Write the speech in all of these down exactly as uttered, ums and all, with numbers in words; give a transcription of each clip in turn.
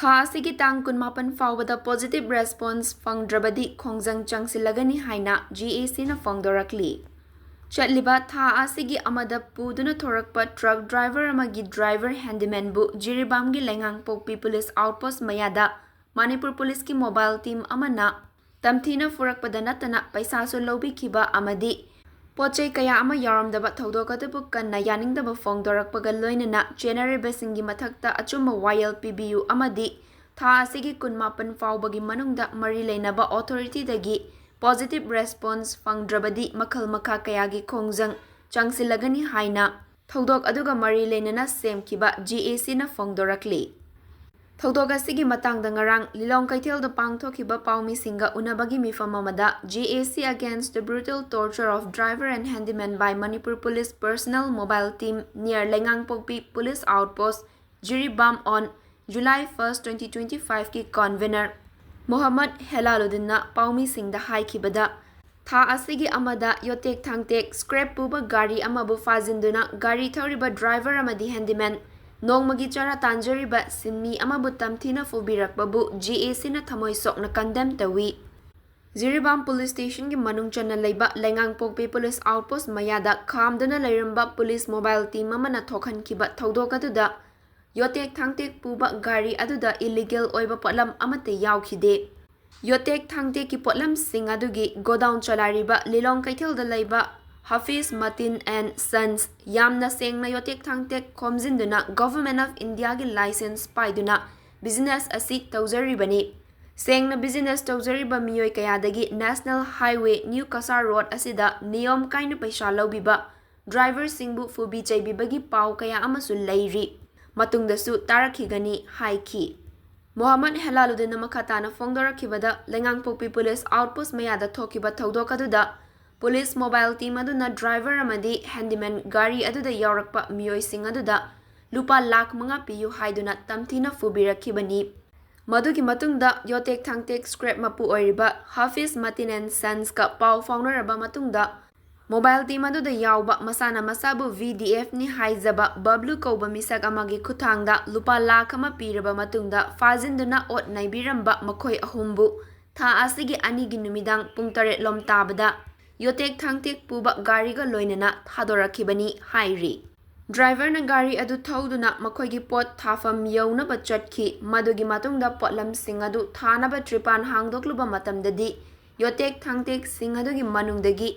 ꯊꯥ ꯑꯁꯤꯒꯤ ꯇꯥꯡ ꯀꯨꯟꯃꯥꯄꯟ ꯐꯥꯎꯕꯗ positive response ꯐꯪꯗ꯭ꯔꯕꯗꯤ ꯈꯣꯡꯖꯪ ꯆꯪꯁꯤꯜꯂꯒꯅꯤ ꯍꯥꯏꯅ G A Cꯅ ꯐꯣꯡꯗꯣꯔꯛꯂꯤ꯫ ꯆꯠꯂꯤꯕ ꯊꯥ ꯑꯁꯤꯒꯤ ꯑꯃꯗ ꯄꯨꯗꯨꯅ ꯊꯣꯔꯛꯄ truck driver ꯑꯃꯒꯤ driver handymanꯕꯨ ꯖꯤꯔꯤꯕꯥꯝꯒꯤ ꯂꯩꯉꯥꯡꯄꯣꯛꯄꯤ police outpost ꯃꯌꯥꯗ ꯃꯅꯤꯄꯨꯔ policeꯀꯤ mobile team ꯑꯃꯅ ꯇꯝꯊꯤꯅ ꯐꯨꯔꯛꯄꯗ ꯅꯠꯇꯅ ꯄꯩꯁꯥꯁꯨ ꯂꯧꯕꯤꯈꯤꯕ ꯑꯃꯗꯤ ꯄꯣꯠ ꯆꯩ ꯀꯌꯥ ꯑꯃ ꯌꯥꯎꯔꯝꯗꯕ ꯊꯧꯗꯣꯛ ꯑꯗꯨꯕꯨ ꯀꯟꯅ ꯌꯥꯅꯤꯡꯗꯕ ꯐꯣꯡꯗꯣꯔꯛꯄꯒ ꯂꯣꯏꯅꯅ ꯆꯦꯟꯅꯔꯤꯕꯁꯤꯡꯒꯤ ꯃꯊꯛꯇ ꯑꯆꯨꯝꯕ ꯋꯥꯌꯦꯜ ꯄꯤꯕꯤꯌꯨ ꯑꯃꯗꯤ ꯊꯥ ꯑꯁꯤꯒꯤ ꯀꯨꯟꯃꯥꯄꯟ ꯐꯥꯎꯕꯒꯤ ꯃꯅꯨꯡꯗ ꯃꯔꯤ ꯂꯩꯅꯕ authorityꯗꯒꯤ positive response ꯐꯪꯗ꯭ꯔꯕꯗꯤ ꯃꯈꯜ ꯃꯈꯥ ꯀꯌꯥꯒꯤ ꯈꯣꯡꯖꯪ ꯆꯪꯁꯤꯜꯂꯒꯅꯤ ꯍꯥꯏꯅ ꯊꯧꯗꯣꯛ ꯑꯗꯨꯒ ꯃꯔꯤ ꯂꯩꯅꯅ ꯁꯦꯝꯈꯤꯕ G A Cꯅ ꯐꯣꯡꯗꯣꯔꯛꯂꯤ꯫ ꯊꯧꯗꯣꯛ ꯑꯁꯤꯒꯤ ꯃꯇꯥꯡꯗ ꯉꯔꯥꯡ ꯂꯤꯂꯣꯡ ꯀꯩꯊꯦꯜꯗ ꯄꯥꯡꯊꯣꯛꯈꯤꯕ ꯄꯥꯎꯃꯤꯁꯤꯡꯒ ꯎꯅꯕꯒꯤ ꯃꯤꯐꯝ ꯑꯃꯗ G A C against the brutal torture of driver and handyman by Manipur Police personnel mobile team near ꯂꯩꯉꯥꯡꯄꯣꯛꯄꯤ police outpost, Jiribam on July first, twenty twenty fiveꯀꯤ convener Mohammad ꯍꯦꯂꯥꯂꯨꯗꯤꯟꯅ ꯄꯥꯎꯃꯤꯁꯤꯡꯗ ꯍꯥꯏꯈꯤꯕꯗ, ꯊꯥ ꯑꯁꯤꯒꯤ ꯑꯃꯗ ꯌꯣꯇꯦꯛ ꯊꯥꯡꯇꯦꯛ scrap ꯄꯨꯕ ꯒꯥꯔꯤ ꯑꯃꯕꯨ ꯐꯥꯖꯤꯟꯗꯨꯅ ꯒꯥꯔꯤ ꯊꯧꯔꯤꯕ driver ꯑꯃꯗꯤ handyman, ꯅꯣꯡꯃꯒꯤ ꯆꯔꯥ ꯇꯥꯟꯖꯔꯤꯕ ꯁꯤꯟꯃꯤ ꯑꯃꯕꯨ ꯇꯝꯊꯤꯅ ꯐꯨꯕꯤꯔꯛꯄꯕꯨ G A Cꯅ ꯊꯃꯣꯏ ꯁꯣꯛꯅ condemn ꯇꯧꯏ꯫ ꯖꯤꯔꯤꯕꯥꯝ police stationꯒꯤ ꯃꯅꯨꯡ ꯆꯟꯅ ꯂꯩꯕ ꯂꯩꯉꯥꯡꯄꯣꯛꯄꯤ police outpost ꯃꯌꯥꯗ ꯈꯥꯝꯗꯨꯅ ꯂꯩꯔꯝꯕ police mobile team ꯑꯃꯅ ꯊꯣꯛꯍꯟꯈꯤꯕ ꯊꯧꯗꯣꯛ ꯑꯗꯨꯗ ꯌꯣꯇꯦꯛ ꯊꯥꯡꯇꯦꯛ ꯄꯨꯕ ꯒꯥꯔꯤ ꯑꯗꯨꯗ illegal ꯑꯣꯏꯕ ꯄꯣꯠꯂꯝ ꯑꯃꯠꯇ ꯌꯥꯎꯈꯤꯗꯦ꯫ ꯌꯣꯇꯦꯛ ꯊꯥꯡꯇꯦꯛꯀꯤ ꯄꯣꯠꯂꯝꯁꯤꯡ ꯑꯗꯨꯒꯤ godown ꯆꯂꯥꯏꯔꯤꯕ ꯂꯤꯂꯣꯡ ꯀꯩꯊꯦꯜꯗ ꯂꯩꯕ Hafiz Matin and Sons ꯌꯥꯝꯅ ꯁꯦꯡꯅ ꯌꯣꯇꯦꯛ ꯊꯥꯡꯇꯦꯛ ꯈꯣꯝꯖꯤꯟꯗꯨꯅ Government of Indiaꯒꯤ license ꯄꯥꯏꯗꯨꯅ business ꯑꯁꯤ ꯇꯧꯖꯔꯤꯕꯅꯤ꯫ ꯁꯦꯡꯅ business ꯇꯧꯖꯔꯤꯕ ꯃꯤꯑꯣꯏ ꯀꯌꯥꯗꯒꯤ National Highway New Kasar Road ꯑꯁꯤꯗ ꯅꯤꯌꯣꯝ ꯀꯥꯏꯅ ꯄꯩꯁꯥ ꯂꯧꯕꯤꯕ driverꯁꯤꯡꯕꯨ ꯐꯨꯕꯤ ꯆꯩꯕꯤꯕꯒꯤ ꯄꯥꯎ ꯀꯌꯥ ꯑꯃꯁꯨ ꯂꯩꯔꯤ꯫ ꯃꯇꯨꯡꯗꯁꯨ ꯇꯥꯔꯛꯈꯤꯒꯅꯤ ꯍꯥꯏꯈꯤ꯫ ꯃꯣꯍꯝꯃꯗ ꯍꯦꯂꯥꯂꯨꯗꯤꯟꯅ ꯃꯈꯥ ꯇꯥꯅ ꯐꯣꯡꯗꯣꯔꯛꯈꯤꯕꯗ, ꯂꯩꯉꯥꯡꯄꯣꯛꯄꯤ police outpost ꯃꯌꯥꯗ ꯊꯣꯛꯈꯤꯕ ꯊꯧꯗꯣꯛ ꯑꯗꯨꯗ police mobile team ꯑꯗꯨꯅ driver ꯑꯃꯗꯤ handyman ꯒꯥꯔꯤ ꯑꯗꯨꯗ ꯌꯥꯎꯔꯛꯄ ꯃꯤꯑꯣꯏꯁꯤꯡ ꯑꯗꯨꯗ ꯂꯨꯄꯥ ꯂꯥꯈ ꯃꯉꯥ ꯄꯤꯌꯨ ꯍꯥꯏꯗꯨꯅ ꯇꯝꯊꯤꯅ ꯐꯨꯕꯤꯔꯛꯈꯤꯕꯅꯤ꯫ ꯃꯗꯨꯒꯤ ꯃꯇꯨꯡꯗ ꯌꯣꯇꯦꯛ ꯊꯥꯡꯇꯦꯛ scrap ꯃꯄꯨ ꯑꯣꯏꯔꯤꯕ Hafiz Matin and Sonsꯀ ꯄꯥꯎ ꯐꯥꯎꯅꯔꯕ ꯃꯇꯨꯡꯗ Mobile team ꯑꯗꯨꯗ ꯌꯥꯎꯕ ꯃꯁꯥꯅ ꯃꯁꯥꯕꯨ V D F ꯅꯤ ꯍꯥꯏꯖꯕ ꯕꯕ꯭ꯂꯨ ꯀꯧꯕ ꯃꯤꯁꯛ ꯑꯃꯒꯤ ꯈꯨꯠꯊꯥꯡꯗ ꯂꯨꯄꯥ ꯂꯥꯈ ꯑꯃ ꯄꯤꯔꯕ ꯃꯇꯨꯡꯗ ꯐꯥꯖꯤꯟꯗꯨꯅ ꯑꯣꯠ ꯅꯩꯕꯤꯔꯝꯕ ꯃꯈꯣꯏ ꯑꯍꯨꯝꯕꯨ ꯊꯥ ꯑꯁꯤꯒꯤ ꯑꯅꯤꯒꯤ ꯅꯨꯃꯤꯗꯥꯡ ꯄꯨꯡ ꯇꯔꯦꯠ ꯂꯣꯝ ꯇꯥꯕꯗ ꯌꯣꯇꯦꯛ ꯊꯥꯡꯇꯦꯛ ꯄꯨꯕ ꯒꯥꯔꯤꯒ ꯂꯣꯏꯅꯅ ꯊꯥꯗꯣꯔꯛꯈꯤꯕꯅꯤ ꯍꯥꯏꯔꯤ꯫ ꯗ꯭ꯔꯥꯏꯚꯔꯅ ꯒꯥꯔꯤ ꯑꯗꯨ ꯊꯧꯗꯨꯅ ꯃꯈꯣꯏꯒꯤ ꯄꯣꯠ ꯊꯥꯐꯝ ꯌꯧꯅꯕ ꯆꯠꯈꯤ꯫ ꯃꯗꯨꯒꯤ ꯃꯇꯨꯡꯗ ꯄꯣꯠꯂꯝꯁꯤꯡ ꯑꯗꯨ ꯊꯥꯅꯕ ꯇ꯭ꯔꯤꯄꯥꯟ ꯍꯥꯡꯗꯣꯛꯂꯨꯕ ꯃꯇꯝꯗꯗꯤ ꯌꯣꯇꯦꯛ ꯊꯥꯡꯇꯦꯛꯁꯤꯡ ꯑꯗꯨꯒꯤ ꯃꯅꯨꯡꯗꯒꯤ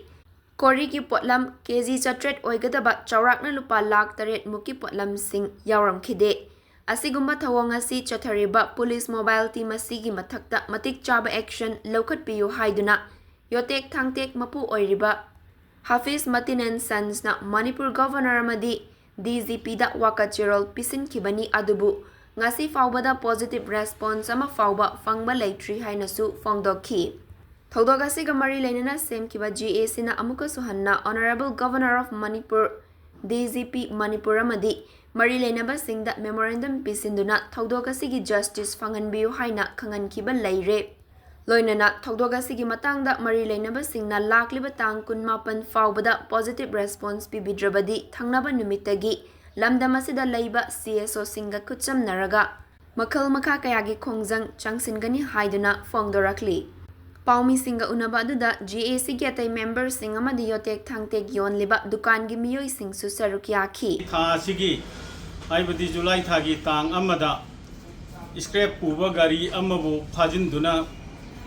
ꯀꯣꯔꯤꯒꯤ ꯄꯣꯠꯂꯝ ꯀꯦ ꯖꯤ ꯆꯥꯇ꯭ꯔꯦꯠ ꯑꯣꯏꯒꯗꯕ ꯆꯥꯎꯔꯥꯛꯅ ꯂꯨꯄꯥ ꯂꯥꯈ ꯇꯔꯦꯠ ꯃꯨꯛꯀꯤ ꯄꯣꯠꯂꯝꯁꯤꯡ ꯌꯥꯎꯔꯝꯈꯤꯗꯦ꯫ ꯑꯁꯤꯒꯨꯝꯕ ꯊꯧꯑꯣꯡ ꯑꯁꯤ ꯆꯠꯊꯔꯤꯕ ꯄꯨꯂꯤꯁ ꯃꯣꯕꯥꯏꯜ ꯇꯤꯝ ꯑꯁꯤꯒꯤ ꯃꯊꯛꯇ ꯃꯇꯤꯛ ꯆꯥꯕ action ꯂꯧꯈꯠꯄꯤꯌꯨ ꯍꯥꯏꯗꯨꯅ ꯌꯣꯇꯦꯛ ꯊꯥꯡꯇꯦꯛ ꯃꯄꯨ ꯑꯣꯏꯔꯤꯕ ꯍꯥꯐꯤꯖ ꯃꯇꯤꯟ ꯑꯦꯟ ꯁꯟꯁꯅ ꯃꯅꯤꯄꯨꯔ ꯒꯚꯔꯅꯔ ꯑꯃꯗꯤ D G Pꯗ ꯋꯥꯀꯠꯆꯤꯔꯣꯜ ꯄꯤꯁꯤꯟꯈꯤꯕꯅꯤ, ꯑꯗꯨꯕꯨ ꯉꯁꯤ ꯐꯥꯎꯕꯗ positive response ꯑꯃ ꯐꯥꯎꯕ ꯐꯪꯕ ꯂꯩꯇ꯭ꯔꯤ ꯍꯥꯏꯅꯁꯨ ꯐꯣꯡꯗꯣꯛꯈꯤ꯫ ꯊꯧꯗꯣꯛ ꯑꯁꯤꯒ ꯃꯔꯤ ꯂꯩꯅꯅ ꯁꯦꯝꯈꯤꯕ G A Cꯅ ꯑꯃꯨꯛꯀꯁꯨ ꯍꯟꯅ Honourable Governor of Manipur, D G P Manipur ꯑꯃꯗꯤ ꯃꯔꯤ ꯂꯩꯅꯕꯁꯤꯡꯗ memorandum ꯄꯤꯁꯤꯟꯗꯨꯅ ꯊꯧꯗꯣꯛ ꯑꯁꯤꯒꯤ justice ꯐꯪꯍꯟꯕꯤꯌꯨ ꯍꯥꯏꯅ ꯈꯪꯍꯟꯈꯤꯕ ꯂꯩꯔꯦ꯫ ꯂꯣꯏꯅꯅ ꯊꯧꯗꯣꯛ ꯑꯁꯤꯒꯤ ꯃꯇꯥꯡꯗ ꯃꯔꯤ ꯂꯩꯅꯕꯁꯤꯡꯅ ꯂꯥꯛꯂꯤꯕ ꯇꯥꯡ ꯀꯨꯟꯃꯥꯄꯟ ꯐꯥꯎꯕꯗ positive response ꯄꯤꯕꯤꯗ꯭ꯔꯕꯗꯤ ꯊꯪꯅꯕ ꯅꯨꯃꯤꯠꯇꯒꯤ ꯂꯝꯗꯝ ꯑꯁꯤꯗ ꯂꯩꯕ C S Oꯁꯤꯡꯒ ꯈꯨꯠꯆꯝꯅꯔꯒ ꯃꯈꯜ ꯃꯈꯥ ꯀꯌꯥꯒꯤ ꯈꯣꯡꯖꯪ ꯆꯪꯁꯤꯟꯒꯅꯤ ꯍꯥꯏꯗꯨꯅ ꯐꯣꯡꯗꯣꯔꯛꯂꯤ꯫ ꯄꯥꯎꯃꯤꯁꯤꯡꯒ ꯎꯅꯕ ꯑꯗꯨꯗ G A Cꯒꯤ ꯑꯇꯩ memberꯁꯤꯡ ꯑꯃꯗꯤ ꯌꯣꯇꯦꯛ ꯊꯥꯡꯇꯦꯛ ꯌꯣꯟꯂꯤꯕ ꯗꯨꯀꯥꯟꯒꯤ ꯃꯤꯑꯣꯏꯁꯤꯡꯁꯨ ꯁꯔꯨꯛ ꯌꯥꯈꯤ꯫ ꯊꯥ ꯑꯁꯤꯒꯤ, ꯍꯥꯏꯕꯗꯤ ꯖꯨꯂꯥꯏ ꯊꯥꯒꯤ ꯇꯥꯡ ꯑꯃꯗ scrap ꯄꯨꯕ ꯒꯥꯔꯤ ꯑꯃꯕꯨ ꯐꯥꯖꯤꯟꯗꯨꯅ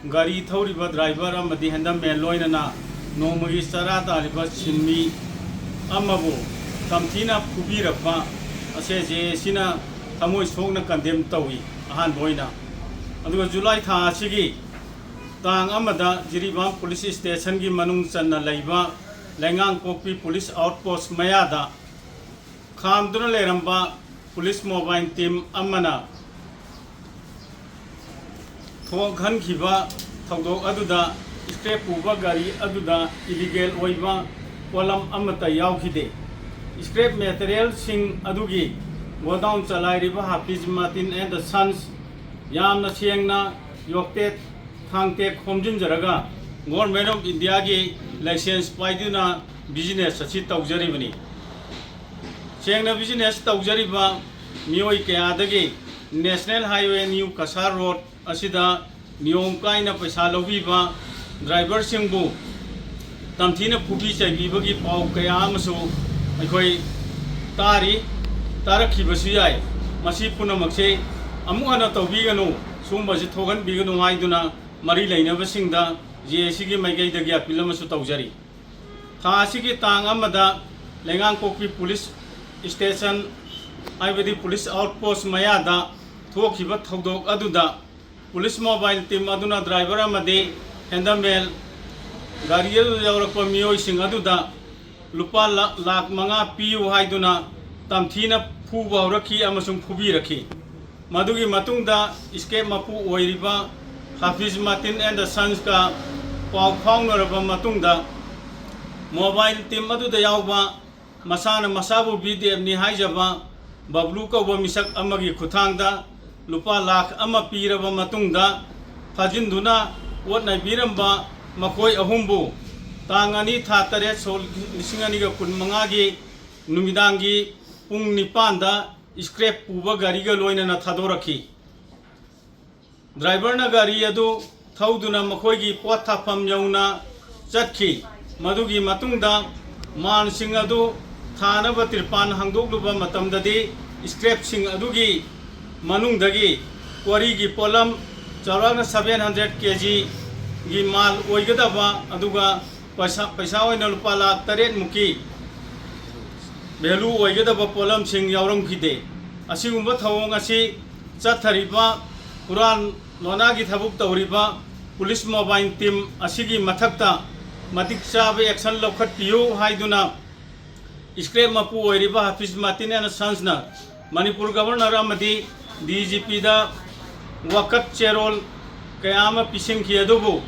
ꯒꯥꯔꯤ ꯊꯧꯔꯤꯕ driver ꯑꯃꯗꯤ handyman ꯂꯣꯏꯅꯅ ꯅꯣꯡꯃꯒꯤ ꯆꯔꯥ ꯇꯥꯜꯂꯤꯕ ꯁꯤꯟꯃꯤ ꯑꯃꯕꯨ ꯇꯝꯊꯤꯅ ꯐꯨꯕꯤꯔꯛꯄ ꯑꯁꯦ J A Cꯅ ꯊꯃꯣꯏ ꯁꯣꯛꯅ condemn ꯇꯧꯏ꯫ ꯑꯍꯥꯟꯕ ꯑꯣꯏꯅ, ꯑꯗꯨꯒ ꯖꯨꯂꯥꯏ ꯊꯥ ꯑꯁꯤꯒꯤ ꯇꯥꯡ ꯑꯃꯗ ꯖꯤꯔꯤꯕꯥꯝ police stationꯒꯤ ꯃꯅꯨꯡ ꯆꯟꯅ ꯂꯩꯕ ꯂꯩꯉꯥꯡꯄꯣꯛꯄꯤ police outpost ꯃꯌꯥꯗ ꯈꯥꯝꯗꯨꯅ ꯂꯩꯔꯝꯕ police mobile team ꯑꯃꯅ ꯊꯣꯛꯍꯟꯈꯤꯕ ꯊꯧꯗꯣꯛ ꯑꯗꯨꯗ scrap ꯄꯨꯕ ꯒꯥꯔꯤ ꯑꯗꯨꯗ illegal ꯑꯣꯏꯕ ꯄꯣꯠꯂꯝ ꯑꯃꯠꯇ ꯌꯥꯎꯈꯤꯗꯦ꯫ Scrap materialꯁꯤꯡ ꯑꯗꯨꯒꯤ godown ꯆꯂꯥꯏꯔꯤꯕ Hafiz Martin and the Sons ꯌꯥꯝꯅ ꯁꯦꯡꯅ ꯌꯣꯛꯇꯦꯛ ꯊꯥꯡꯇꯦꯛ ꯈꯣꯝꯖꯤꯟꯖꯔꯒ Government of Indiaꯒꯤ license ꯄꯥꯏꯗꯨꯅ business ꯑꯁꯤ ꯇꯧꯖꯔꯤꯕꯅꯤ꯫ ꯁꯦꯡꯅ business ꯇꯧꯖꯔꯤꯕ ꯃꯤꯑꯣꯏ ꯀꯌꯥꯗꯒꯤ National Highway New Cachar Road ꯑꯁꯤꯗ ꯅꯤꯌꯣꯝ ꯀꯥꯏꯅ ꯄꯩꯁꯥ ꯂꯧꯕꯤꯕ driverꯁꯤꯡꯕꯨ ꯇꯝꯊꯤꯅ ꯐꯨꯕꯤ ꯆꯩꯕꯤꯕꯒꯤ ꯄꯥꯎ ꯀꯌꯥ ꯑꯃꯁꯨ ꯑꯩꯈꯣꯏ ꯇꯥꯔꯤ, ꯇꯥꯔꯛꯈꯤꯕꯁꯨ ꯌꯥꯏ꯫ ꯃꯁꯤ ꯄꯨꯝꯅꯃꯛꯁꯦ ꯑꯃꯨꯛ ꯍꯟꯅ ꯇꯧꯕꯤꯒꯅꯨ, ꯁꯨꯝꯕꯁꯤ ꯊꯣꯛꯍꯟꯕꯤꯒꯅꯨ ꯍꯥꯏꯗꯨꯅ ꯃꯔꯤ ꯂꯩꯅꯕꯁꯤꯡꯗ JACꯒꯤ ꯃꯥꯏꯀꯩꯗꯒꯤ appeal ꯑꯃꯁꯨ ꯇꯧꯖꯔꯤ꯫ ꯊꯥ ꯑꯁꯤꯒꯤ ꯇꯥꯡ ꯑꯃꯗ ꯂꯩꯉꯥꯡꯄꯣꯛꯄꯤ police station, ꯍꯥꯏꯕꯗꯤ police outpost ꯃꯌꯥꯗ ꯊꯣꯛꯈꯤꯕ ꯊꯧꯗꯣꯛ ꯑꯗꯨꯗ police mobile team ꯑꯗꯨꯅ driver ꯑꯃꯗꯤ handyman ꯒꯥꯔꯤ ꯑꯗꯨꯗ ꯌꯥꯎꯔꯛꯄ ꯃꯤꯑꯣꯏꯁꯤꯡ ꯑꯗꯨꯗ ꯂꯨꯄꯥ ꯂꯥ-, ꯂꯥꯈ ꯃꯉꯥ ꯄꯤꯌꯨ ꯍꯥꯏꯗꯨꯅ ꯇꯝꯊꯤꯅ ꯐꯨꯕ ꯍꯧꯔꯛꯈꯤ ꯑꯃꯁꯨꯡ ꯐꯨꯕꯤꯔꯛꯈꯤ꯫ ꯃꯗꯨꯒꯤ ꯃꯇꯨꯡꯗ scrap ꯃꯄꯨ ꯑꯣꯏꯔꯤꯕ Hafiz Mateen and Sonsꯀ ꯄꯥꯎ ꯐꯥꯎꯅꯔꯕ ꯃꯇꯨꯡꯗ, mobile team ꯑꯗꯨꯗ ꯌꯥꯎꯕ ꯃꯁꯥꯅ ꯃꯁꯥꯕꯨ BDFꯅꯤ ꯍꯥꯏꯖꯕ ꯕꯕ꯭ꯂꯨ ꯀꯧꯕ ꯃꯤꯁꯛ ꯑꯃꯒꯤ ꯈꯨꯠꯊꯥꯡꯗ ꯂꯨꯄꯥ ꯂꯥꯈ ꯑꯃ ꯄꯤꯔꯕ ꯃꯇꯨꯡꯗ, ꯐꯥꯖꯤꯟꯗꯨꯅ ꯑꯣꯠ ꯅꯩꯕꯤꯔꯝꯕ ꯃꯈꯣꯏ ꯑꯍꯨꯝꯕꯨ ꯇꯥꯡ ꯑꯅꯤ ꯊꯥ ꯇꯔꯦꯠ ꯁꯣꯛ ꯂꯤꯁꯤꯡ ꯑꯅꯤꯒ ꯀꯨꯟꯃꯉꯥꯒꯤ ꯅꯨꯃꯤꯗꯥꯡꯒꯤ ꯄꯨꯡ ꯅꯤꯄꯥꯟꯗ scrap ꯄꯨꯕ ꯒꯥꯔꯤꯒ ꯂꯣꯏꯅꯅ ꯊꯥꯗꯣꯔꯛꯈꯤ꯫ Driverꯅ ꯒꯥꯔꯤ ꯑꯗꯨ ꯊꯧꯗꯨꯅ ꯃꯈꯣꯏꯒꯤ ꯄꯣꯠ ꯊꯥꯐꯝ ꯌꯧꯅ ꯆꯠꯈꯤ꯫ ꯃꯗꯨꯒꯤ ꯃꯇꯨꯡꯗ ꯃꯥꯜꯁꯤꯡ ꯑꯗꯨ ꯊꯥꯅꯕ ꯇ꯭ꯔꯤꯄꯥꯟ ꯍꯥꯡꯗꯣꯛꯂꯨꯕ ꯃꯇꯝꯗꯗꯤ, scrapꯁꯤꯡ ꯑꯗꯨꯒꯤ ꯃꯅꯨꯡꯗꯒꯤ quarryꯒꯤ ꯄꯣꯠꯂꯝ ꯆꯥꯎꯔꯥꯛꯅ seven hundred kgꯒꯤ ꯃꯥꯜ ꯑꯣꯏꯒꯗꯕ, ꯑꯗꯨꯒ ꯄꯩꯁꯥ, ꯄꯩꯁꯥ ꯑꯣꯏꯅ ꯂꯨꯄꯥ ꯂꯥꯈ ꯇꯔꯦꯠ ꯃꯨꯛꯀꯤ value ꯑꯣꯏꯒꯗꯕ ꯄꯣꯠꯂꯝꯁꯤꯡ ꯌꯥꯎꯔꯝꯈꯤꯗꯦ꯫ ꯑꯁꯤꯒꯨꯝꯕ ꯊꯧꯑꯣꯡ ꯑꯁꯤ ꯆꯠꯊꯔꯤꯕ ꯍꯨꯔꯥꯟ ꯂꯣꯟꯅꯥꯒꯤ ꯊꯕꯛ ꯇꯧꯔꯤꯕ police mobile team ꯑꯁꯤꯒꯤ ꯃꯊꯛꯇ ꯃꯇꯤꯛ ꯆꯥꯕ action ꯂꯧꯈꯠꯄꯤꯌꯨ ꯍꯥꯏꯗꯨꯅ scrap ꯃꯄꯨ ꯑꯣꯏꯔꯤꯕ Hafiz Mateen and Sonsꯅ Manipur Governor ꯑꯃꯗꯤ DGPꯗ ꯋꯥꯀꯠ ꯆꯦꯔꯣꯜ ꯀꯌꯥ ꯑꯃ ꯄꯤꯁꯤꯟꯈꯤ꯫ ꯑꯗꯨꯕꯨ